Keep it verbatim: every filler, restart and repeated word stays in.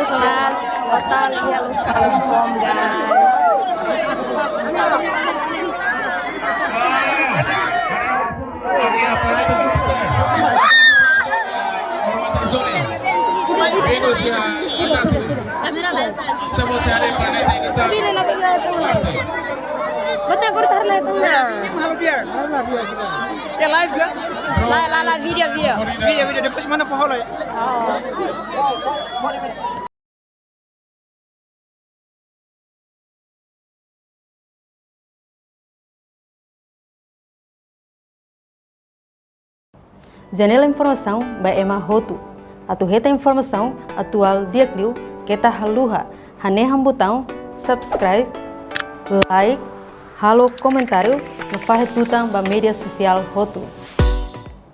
Sudah total, ya, lus para lus bom, guys. Venus ya, Venus ya. Kita mau cari planeta ini, tak? Bila, bila, bila, bila. Betul, aku taruh lah tengah. Halo, biar. Ya, live ya. La, la, la, video, video. Video, video. Depois manda foho lo ya. Oh. Janela informasaun ba ema hotu. Atu hetan informasaun atuál di'ak liu, keta haluha hanehan butaun subscribe, like, halo komentáriu no fahe tutan ba média sosiál hotu.